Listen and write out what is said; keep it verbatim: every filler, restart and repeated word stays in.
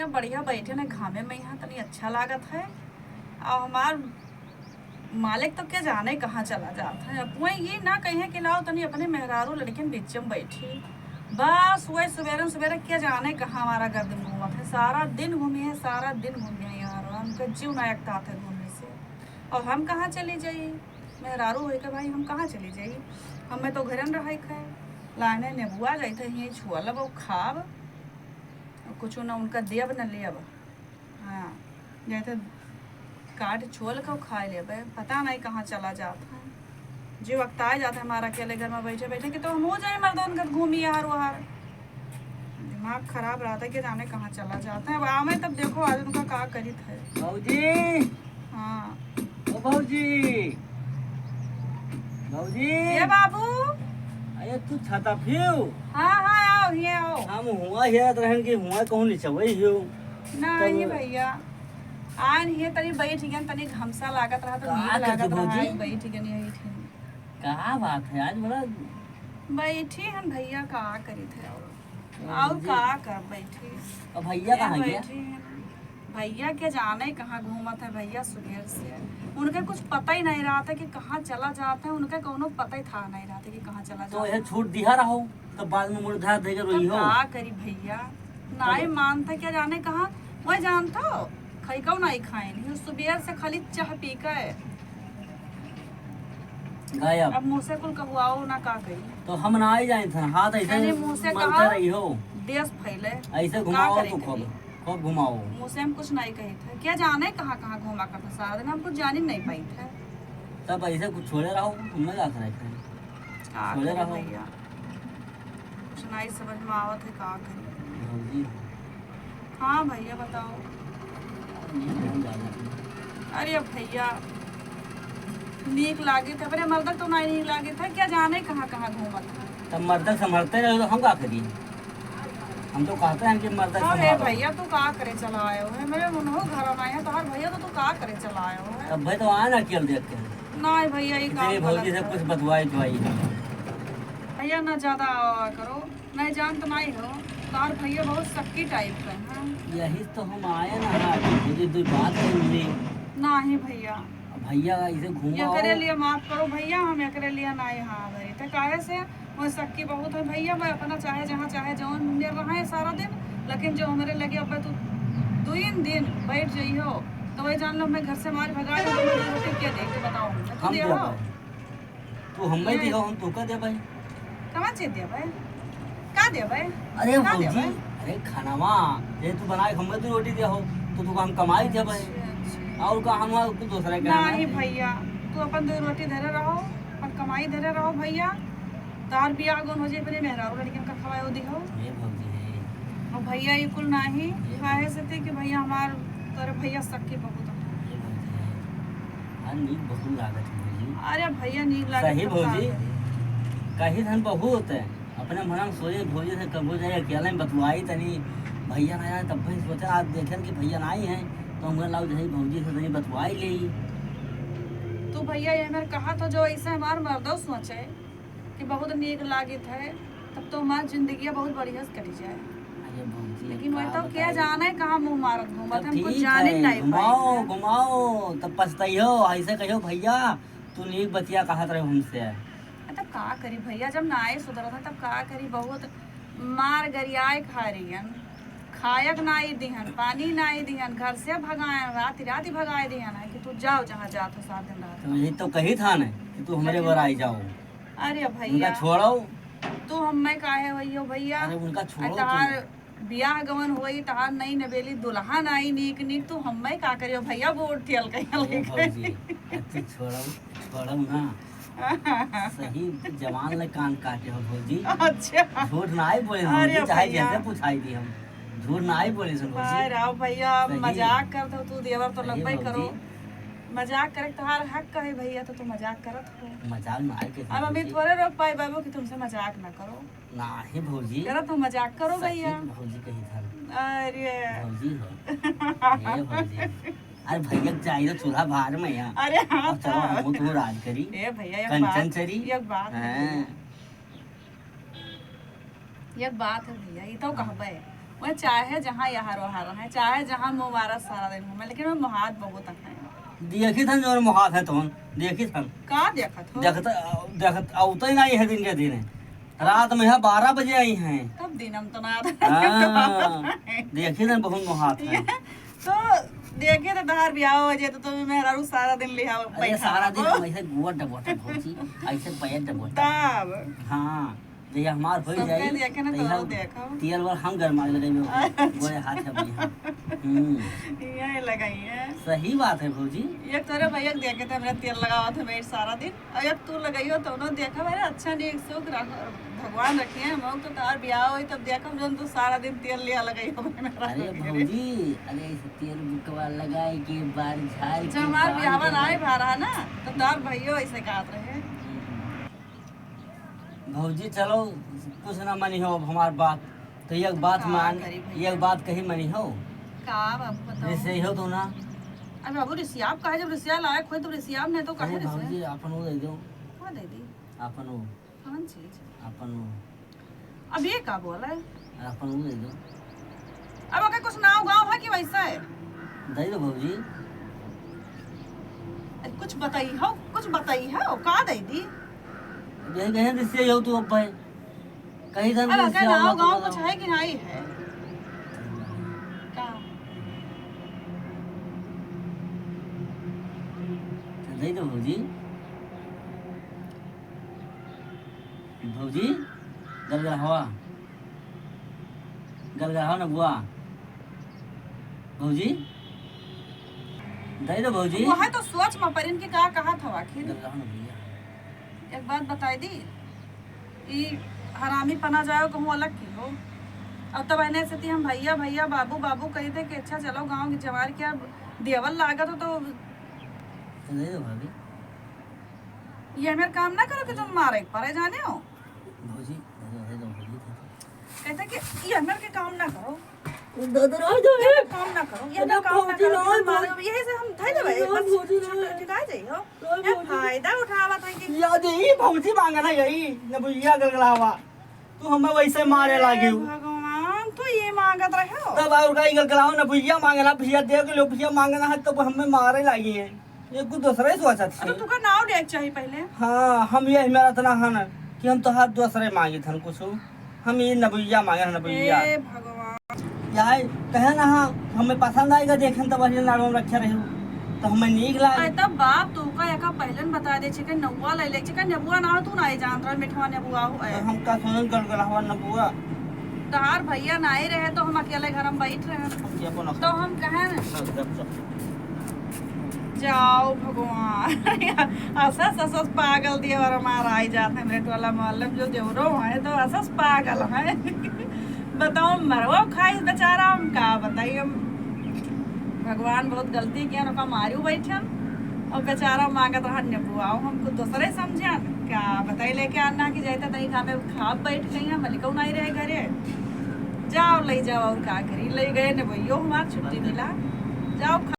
बढ़िया बैठे न घामे में, यहाँ तनी अच्छा लागत है। और हमार मालिक तो के जाने कहाँ चला जात है। अब वही ये ना कहिए कि लाओ तनी अपने मेहरारू लड़किन बीच में बैठी, बस वही सुबेरे सुबेरे के जाने कहाँ हमारा गर्दन घूमत है। सारा दिन घूमी है, सारा दिन घूमी है यार, हमका जीव ना एकतात है घूमे से। और हम कहाँ चली जाई? मेहरारू होई के भाई हम कहाँ चली जाई? हमें तो घरन रहे के है। लाने नेबुआ जाइत है, यहीं छुआ लेब, खाब, कुछ ना उनका देब न लेब। हाँ, जाइत है काट छोल के खाए लेबे, पता नहीं कहाँ चला जात है। जीव अकताए जात है हमारा अकेले घर में बैठे बैठे कि तो हम हो जाए मर्दन घर घूमी यार वहार। दिमाग खराब रहता है कि जाने कहाँ चला जाता है। अब आवे तब देखो आज उनका का करित है। भौजी, हाँ। ओ भौजी, भौजी। ए बाबू। अरे तू छाता फिऊ। हाँ, हाँ, आओ, ये आओ। हम हुआ हेरत रहन कि हुआ कहूँ निचवई हियो। नहीं तब भैया, आन ये तनी बैठ गन, तनी घमसा लागत रहा तो का नीक करत लागत रहा, भौजी? बैठ गन यही ठिन। का बात है आज बड़ा बैठी हन भैया, का करित है और? और भौजी। का कर बैठी? अब भैया ए, कहाँ गया? बैठी हन। भैया के जाने कहाँ घूमत है भैया सुबेर से। उनके कुछ पता ही नहीं रहता कि कहाँ चला जाता है, उनके कौनो पता ही था नहीं रहता कि कहाँ चला तो जाता यह है। छूट दिहा रहो, तो बाद में मुड़ धार देके तब रोई हो। का करी भैया, नाई तब मानता क्या जाने कहाँ, वह जानता हो, खैकौ नाई खाइन, सुबेर से खाली चाह पी के गायब। अब मुँह से कुल कहुआओ ना का कही। तो हम ना आई जाए थे, हाथ ऐसे यानी मुँह से मलते कहा, रही हो। देश फैले। ऐसे का घुमाओ करे तू खूब, कही? खूब घुमाओ। मुँह से हम कुछ नहीं कही थे। क्या जाने कहाँ कहाँ घूमा करते सारा दिन, हम कुछ जान ही नहीं पाई थे। तब ऐसे कुछ छोड़े रहो, हम ना जा सकते हैं। का छोड़े करे रहो। भैया? कुछ नहीं समझ में आवत है, का करी? भौजी। हाँ भैया, बताओ। नहीं, नहीं जाना चाहिए। अरे भैया, नीक लागित है, अपने मर्दक तो नहीं नीक लागित है, क्या जाने कहाँ कहाँ घूमत है। तब मर्दक संभरते रहो तो हम का करी? हम तो कहते हैं कि मर्दक हाँ, ए संभालो। भैया, तू का करे चला आयो है? मेरे उन्हों घर में है, तोहर भैया तो तू का करे चला आयो है? तब भाई तो आए ना अकेल देख के। नहीं भैया, ये इतनी काम भौजी गलत से है। कुछ बतवाई तो आई। भैया, ना ज्यादा आवा करो। नहीं जानत नाई हो, तोहार भैया बहुत सक्की टाइप का है। यही तो हम आए ना, आज मुझे दो बात कर ली। नहीं भैया। अब भैया इसे घुमाओ। एकरे लिए माफ करो भैया, हम एकरे लिए नाई हाँ भरी थे। काहे से वो सक्की बहुत है भैया, मैं अपना चाहे जहाँ चाहे जौन मेर रहा है सारा दिन, लेकिन जो हमारे लगे अब तू दो ही दिन बैठ जाई हो, तो वही जान लो मैं घर से मार भगा दे, तो मैं रोटी क्या दे के बताओ हमसे, तू हम दे दे हो? भाई। तू हम्मे ये दिहो, हम तोका देबै। कवन चीज देबै? का देबै? अरे का भौजी, देबै? अरे खानावा, ये तू बनाए, हम्मे दू रोटी दिहो, तो तोका हम कमाई देबै। अच्छा, अच्छा। और का हम कुछ दूसरा के नहीं भैया, तू अपन दू रोटी धरे रहो, अपन कमाई धरे रहो भैया। तार बियाह गुन हो जाए, अपने मेहरारू लड़कियन का खवाए दिहो। ये भौजी है। और भैया ये कुल नाही, ये काहे से थे कि भैया हमार, तोरे भैया सक्की बहुत है। ये भौजी है। हाँ, नीक बहुत लागत है भौजी। अरे भैया, नीक लागत सही तो का भौजी। करी? कही धन बहुत है। अपने मन में सोचे भौजी से कबो जाए अकेले में बतवाई तनी। भैया ना आए तब भी सोचा, आज देखें कि भैया ना आई हैं, तो हम लाओ जही भौजी से तनी बतवाई ले। तू भैया ये मेरे कहा तो जो ऐसे हमार मर्दो सोचे कि बहुत नीक लागित है, तब तो हमार जिंदगिया बहुत बढ़िया से कटी जाए। अरे भौजी, लेकिन वही का तो क्या बताई? जाने कहाँ मुँह मारत घूमत, तब हम कुछ ठीक जाने है, नहीं घुमाओ, पाई। घुमाओ, तब पछताई हो, ऐसे कहियो, "भैया, तू नीक बतिया कहत रहे हमसे।" अ, तब का करी भैया, जब नाई सुधरत है, तब का करी? बहुत मार गरियाए खा रही हन, खायक नाई दिहन, पानी नाई दिहन, घर से भगाए, रात रात भगाए दिहन है कि तू जाओ जहाँ जात हो, सात दिन रहत तो हो। यही तो कही था ना कि तू हमरे लेकिन बर आई जाओ। अरे उनका भैया, छोड़ो। तू हम्मे काहे होइयो भैया? अरे उनका छोड़ो तहार तू। बियाह गवन होई, तहार नई नवेली दुल्हन आई नीक नीक, तू हम्मे का करियो भैया? बूढ़ ठेल के ए हल्के भौजी, अरे तू छोड़ो, छोड़ो ना। सही जवान ले कान काटे हो भौजी। अच्छा। झूठ ना आई बोले हम अरे भौजी, चाहे भैया। जैसे पूछाई दी हम। झूठ ना आई बोले से भौजी। भाई राव भैया, सही। मजाक करत हो तू, देवर तो सही लगबे भौजी। करो। मजाक करे के तोहार हक है भैया, तो तू मजाक करत हो। मजाक ना आई कैसे अब हम भौजी? थोड़े रोक पाए बाबू कि तुमसे मजाक ना करो। नाही भौजी। करत हो मजाक करो सही भैया। भौजी कही था। अरे। भौजी हो। ए भौजी। अरे भैया के चाहिए तो चूल्हा बाहर में यहाँ। अरे हाँ अब चलो तो। हम तू राज करी। ए भैया, एक कंचन बात, चरी। एक बात है हाँ। भैया। एक बात है भैया, ये तो हाँ। कहबे। वह चाहे जहाँ यार वहाँ रहे, चाहे जहाँ मुँह मारा सारा दिन घूमे, लेकिन वह मोहात बहुत है। देखित हन जौन मोहात है तौन, देखित हन। का देखत हो? देखत, देखत, अउते नाहीं है दिन के दिन। रात में यहाँ बारह बजे आई हैं। तब दिन हम तो ना हाँ, देखित हन बहुत मोहात है। तो देखे तो तोहार बियाह हो जाए तो तुम मेहरारू सारा दिन लिहा अरे, बैठा सारा दिन रहो। हम ऐसे गोड़ डबोटा भौजी, ऐसे पैर डबोटा। तब। हाँ, जहिया हमार हो सबके जाई, देखे ना तहिया तो देखो। तेल वाल हम गरमाए लगई में अच्छा। गोड़े हाथ है बढ़िया। हम्म। यही लगाई है। सही बात है भौजी। ये तोरे भैया के देखे थे, मेरा तेल लगावा थे मेरे सारा दिन। और एक तू लगाइयो तो उन्होंने देखा, अरे अच्छा नहीं, सुख रख, भगवान रखिए, हम तो तार ब्याह होई तब देखब जौन तू सारा दिन तेल लिया लगाइयो मेरा अरे लगे। भौजी, अरे ऐसे तेल बुकवा लगाए के बार झाड़ जब के हमार बाल ब्याहवा के ना आए बार। भा रहा ना, तो तार भैयो ऐसे कहत रहे। भौजी चलो, कुछ ना मनी हो अब हमार बात, तो एक बात का मान, करी भैया? एक बात कही मनी हो। का बाबू बताओ? जैसे हो तो ना। अरे बाबू रिसियाब का है, जब रिसिया लायक होई तो रिसियाब नहीं तो काहे अरे रिसिया? भौजी अपन वो दे दो। का दे दी? अपन वो। कौन चीज? अपन वो। अब ये का बोला है? अपन वो दे दो। अब ओके कुछ नाव गाँव है कि वैसा है? दे दो भौजी। अरे कुछ बताई हो, कुछ बताई हो, का दे दी? अब यही कहे रिसिया हो तू अब भाई। कहीं से अब भी ओके रिसिया नाव हो तो गाँव बताओ। कुछ है कि नहीं है? का? तो दे दो भौजी। भौजी, गलगलहवा, गलगलहवा न बुआ। भौजी, दे दो भौजी। वह तो सोच में परिन के का कहत हो आखिर। गलगलहवा न बुआ। एक बात बताई दी, ई हरामी पना जाओ कहूँ अलग की हो। अब तब एने से ती हम भैया, भैया, बाबू, बाबू कही थे कि अच्छा चलो गाँव के जवार के अब देवल लागत हो तो तो दे दो भाभी। ये हमार काम ना करो कि तुम मारे के परे जाने हो। भौजी, दे दो, दे दो, भौजी, दे दो। कहते कि ये हमार के काम ना करो। दे दो, रह दो, ये ए। काम ना करो, ये अरे ना काम ना भौजी, करो, ना, तुम मारे, भौजी। यही से हम धै देबै, अरे बस भौजी, ना। छुट-, ठिकाए जाई हो। अरे ये भौजी। फायदा उठावत है कि या दे, ई भौजी मांगे ना यही, न भैया गलगलावा। तू हमें वैसे मारे लागी हो। भगवान, तू ये मांगत रहे हो? तब और का, ई गलगलावा न भैया मांगे ना, भैया दे के लो, भैया मांगे ना है, तब हमें मारे लागी है। ये कुछ दूसरा ही सोचत अरे, है। तुका नाव लेके चाहिए पहले। हाँ, हम ये मेरा इतना हन कि हम तो हर दूसरे मांगे थन कुछ। हम ये नबुइया मांगे हन, नबुइया। हे भगवान। यार, कहे ना हाँ, हमें पसंद आएगा, देखें तो वही नाड़ो में रखे रहे हो, तो हमें नीक लागे। अरे तब बाप, तू का एका पहले न बता दे, चिकन नबुआ ले ले, चिकन नबुआ ना हो, तू ना ही जानत रहे, मिठवा नबुआ हो, तो ए। हम का सुनन गलगलावा नबुआ। तहार भैया नाई रहे तो हम अकेले घर में बैठ रहे। ये कौन तो हम कहें ना। चल, चल, चल। जाओ भगवान। असस, असस पागल दिए और हमार आई जात है मेरे टोला मोहल्ले में जो देवरो है तो असस पागल है। बताओ मरवा खाई बेचारा, हम का बताई हम। भगवान बहुत गलती किया, ओका मारू बैठन और बेचारा मांगत रहन नेबुआ, हमको दूसरे समझन। का बताई लेके आना कि जाता तई खामे खाब बैठ गई है, मलिको नहीं रहे घरे। जाओ ले जाओ और का करी, ले गए नेबुइयो हमार छुट्टी मिला। जाओ खा-